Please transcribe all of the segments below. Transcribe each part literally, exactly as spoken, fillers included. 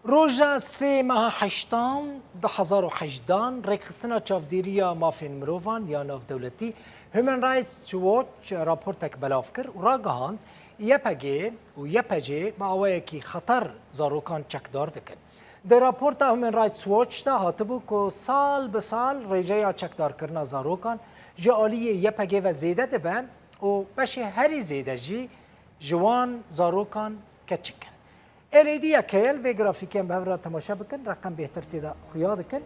Roja sê meha heştan du hezar û hejdan, rêkxistina çavdêriya mafên mirovan ya navdewletî Human Rights Watch raportek belav kir û ragihand, Y P G û Y P G bi awayekî xeter zarokan çekdar dikin. Di raporta Human Rights Watch de hatibû ku sal bi sal rêjeya çekdarkirina zarokan ji aliyê Y P G ve zêde dibe û beşê herî zêde jî ji wan zarokan keçik in. Êlêdî yek heye, li vê grafîkê em bi hev re temaşe bikin, reqem bêhtir tê de xuya dikin.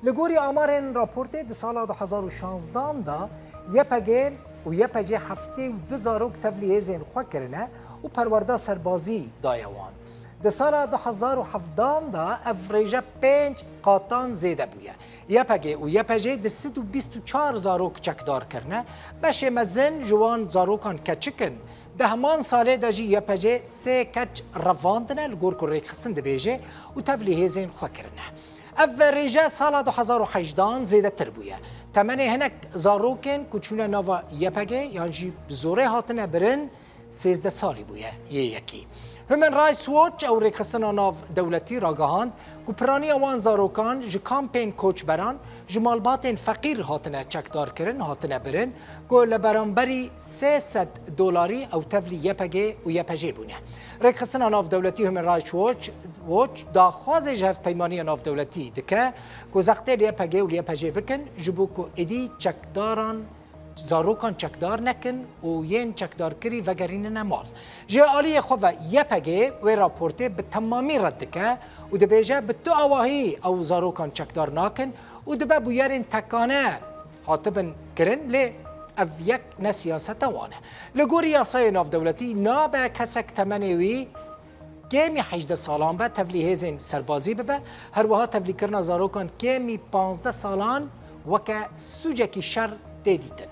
Li gorî amarên raportê di sala du hezar û şanzdan de Y P G û Y P G heftê û du zarok tevlî hêzên xwe kirine û perwerda serbazî daye wan. Di sala du hezar û hevdan de ev rêje pênc qatan zêde bûye. Y P G û Y P G di sed û bîst û çar zarok çekdar kirine. Beşê mezin ji wan zarokan keçik in. Di heman salê de jî Y P G sê keç revandine, li gor ku rêkxistin dibêje, û tevlî hêzên xwe kirine. Ev rêje sala du hezar û hejdan zêdetir bûye. Temenê hinek zarokên ku çûne nava Y P G yan jî bi zorê hatine birin, sêzdeh salî bûye yê yekî. Human Rights Watch ew rêkxistina nav dewletî ragihand ku piraniya wan zarokan ji kampên koçberan, ji malbatên feqîr hatine çekdarkirin, hatine birin, ku li beramberî sê sed dolarî ew tevlî Y P G û Y P G bûne. Rêkxistina nav dewletî Human Rights Watch, Watch daxwazê ji hevpeymaniya navdewletî dike ku zextê li Y P G û li Y P G bikin, ji bo ku êdî çekdaran zarokan çekdar nekin û yên çekdarkirî vegerînine mal. Ji aliyê xwe ve Y P G wê raportê bi temamî red dike û dibêje, bi tu awahî ew zarokan çekdar nakin û dibe bûyerên tekane hatibin kirin, lê ev yek ne siyaseta wan e. Li gorî yasayê navdewletî nabe kesek temenê wî kêmî hejdeh salan be tevlî hêzên serbazî bibe, her wiha tevlîkirina zarokan kêmî panzdeh salan weke sûcekî şer tê dîtin.